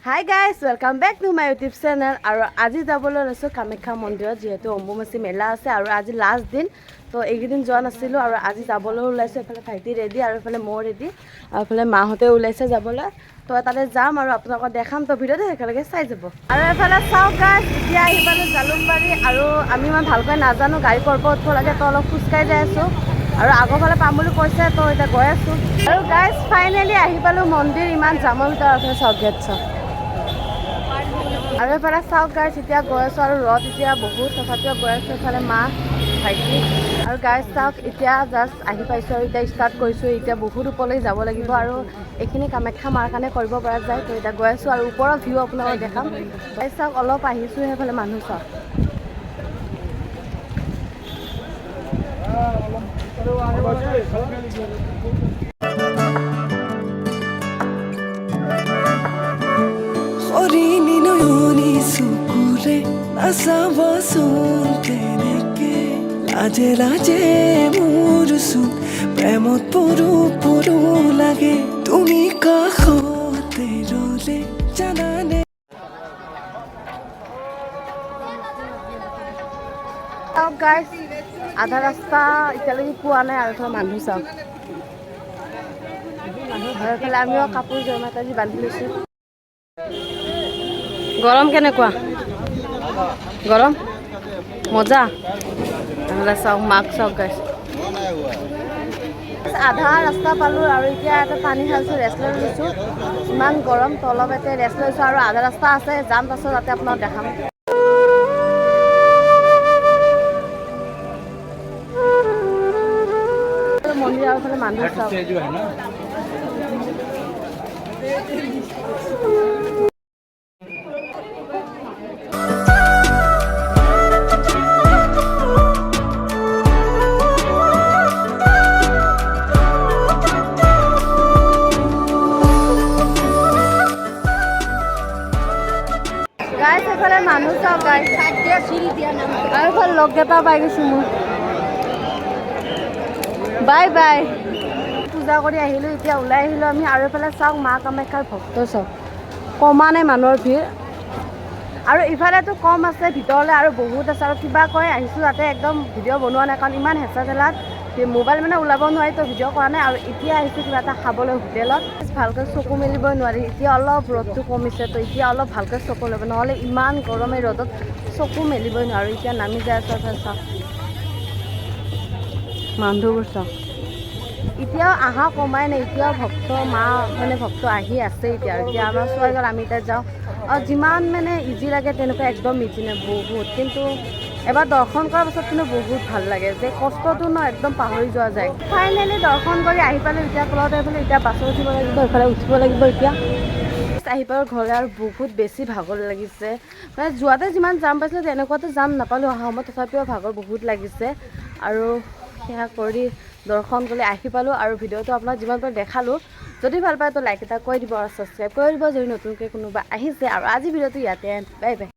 Hi guys, welcome back to my YouTube channel. আৰু আজি যাবলৈ লৈছোঁ কামাখ্যা মন্দিৰত, যিহেতু অম্বুবাচী মেলা আছে আৰু আজি লাষ্ট দিন। তো এইকেইদিন যোৱা নাছিলোঁ আৰু আজি যাবলৈ ওলাইছোঁ। এইফালে ভাইটি ৰেডি আৰু এইফালে ময়ো ৰেডি আৰু এইফালে মাহঁতে ওলাইছে যাবলৈ। তো তাতে যাম আৰু আপোনালোকক দেখাম। তো ভিডিঅ'টো একেলগে চাই যাব। আৰু এইফালে চাওক গাইজ, এতিয়া আহি পালোঁ জালুকবাৰী। আৰু আমি ইমান ভালকৈ নাজানো গাড়ী ক'ৰ পৰা উঠিব লাগে, তো অলপ খোজকাঢ়ি যাই আছোঁ আৰু আগৰ ফালে পাম বুলি কৈছে, তো এতিয়া গৈ আছোঁ। আৰু গাইজ, ফাইনেলি আহি পালোঁ মন্দিৰ। ইমান জামৰ ভিতৰত আছে, চাওক, গেট চাওক। আৰু এইফালে চাওক গাইজ, এতিয়া গৈ আছোঁ আৰু ৰ'দ এতিয়া বহুত, তথাপিও গৈ আছোঁ। এইফালে মা, ভাইটি। আৰু গাইজ চাওক, এতিয়া জাষ্ট আহি পাইছোঁ আৰু এতিয়া ষ্টাৰ্ট কৰিছোঁ। এতিয়া বহুত ওপৰলৈ যাব লাগিব আৰু এইখিনি কামাখ্যা মাৰ কাৰণে কৰিব পৰা যায়। তো এতিয়া গৈ আছোঁ আৰু ওপৰৰ ভিউ আপোনালোকক দেখাম। গাইজ চাওক, অলপ আহিছোঁ, সেইফালে মানুহ চাওক। হৰিণী নয়নী চকুৰে নাচাবাচোন তেনেকে, লাজে লাজে মোৰ চোন প্ৰেমত পৰো পৰো লাগে, তুমি কাষতে ৰলে জানানে। চাওক গাইজ, আধা ৰাস্তা এতিয়ালৈকে পোৱা নাই। আৰু এইফালে মানুহ চাওক। আৰু এইফালে আমিও কাপোৰ জয় মাতাজী বান্ধি লৈছোঁ। গৰম কেনেকুৱা? গৰম মজা। এইফালে চাওক, মাক চাওক। গাইজ, আধা ৰাস্তা পালোঁ আৰু এতিয়া এটা পানী খাইছোঁ, ৰেষ্ট লৈ লৈছোঁ। ইমান গৰম, তো অলপ এতিয়া ৰেষ্ট লৈছোঁ আৰু আধা ৰাস্তা আছে, যাম, তাৰপিছত তাতে আপোনাক দেখাম। মন্দিৰ আৰু এইফালে মানুহ চাওক। গাইজ, সেইফালে মানুহ চাওক গাইজ। আৰু এইফালে লগকেইটা পাই গৈছোঁ মোৰ। Bye bye. পূজা কৰি আহিলোঁ, এতিয়া ওলাই আহিলোঁ আমি। আৰু এইফালে চাওক, মা কামাখ্যাৰ ভক্ত চাওক, কমা নাই মানুহৰ ভিৰ। আৰু ইফালেতো কম আছে, ভিতৰলৈ আৰু বহুত আছে। আৰু কিবা কৈ আহিছোঁ তাতে একদম ভিডিঅ' বনোৱা নাই, কাৰণ ইমান হেঁচা ঠেলাত মোবাইল মানে ওলাব নোৱাৰি, তো ভিডিঅ' কৰা নাই। আৰু এতিয়া আহিছোঁ কিবা এটা খাবলৈ হোটেলত। ভালকৈ চকু মেলিবই নোৱাৰি। এতিয়া অলপ ৰ'দটো কমিছে, তো এতিয়া অলপ ভালকৈ চকু ল'ব, নহ'লে ইমান গৰমে ৰ'দত চকু মেলিবই নোৱাৰোঁ। এতিয়া নামি যাই আছোঁ। এইফালে চাওক, মানুহবোৰ চাওক। এতিয়াও আহা কমাই নাই, এতিয়াও ভক্ত মা মানে ভক্ত আহি আছে এতিয়া। আৰু এতিয়া আমাৰ চোৱা গ'ল, আমি এতিয়া যাওঁ। আৰু যিমান মানে ইজি লাগে তেনেকুৱা একদম ইজি নাই বহুত, কিন্তু এবাৰ দৰ্শন কৰাৰ পাছত কিন্তু বহুত ভাল লাগে যে কষ্টটো ন একদম পাহৰি যোৱা যায়। ফাইনেলি দৰ্শন কৰি আহি পালোঁ। এতিয়া তলত এইফালে এতিয়া বাছত উঠিব লাগিব, এইফালে উঠিব লাগিব। এতিয়া আহি পালোঁ ঘৰলৈ আৰু বহুত বেছি ভাগৰ লাগিছে। মানে যোৱাতে যিমান জাম পাইছিলোঁ তেনেকুৱাতে জাম নাপালোঁ অহা সময়ত, তথাপিও ভাগৰ বহুত লাগিছে। আৰু সেয়া কৰি দৰ্শন কৰি আহি পালোঁ আৰু ভিডিঅ'টো আপোনাক যিমান পাৰোঁ দেখালোঁ। যদি ভাল পায় তো লাইক এটা কৰি দিব আৰু ছাবস্ক্ৰাইব কৰি দিব যদি নতুনকৈ কোনোবা আহিছে। আৰু আজি ভিডিঅ'টো ইয়াতে, বাই বাই।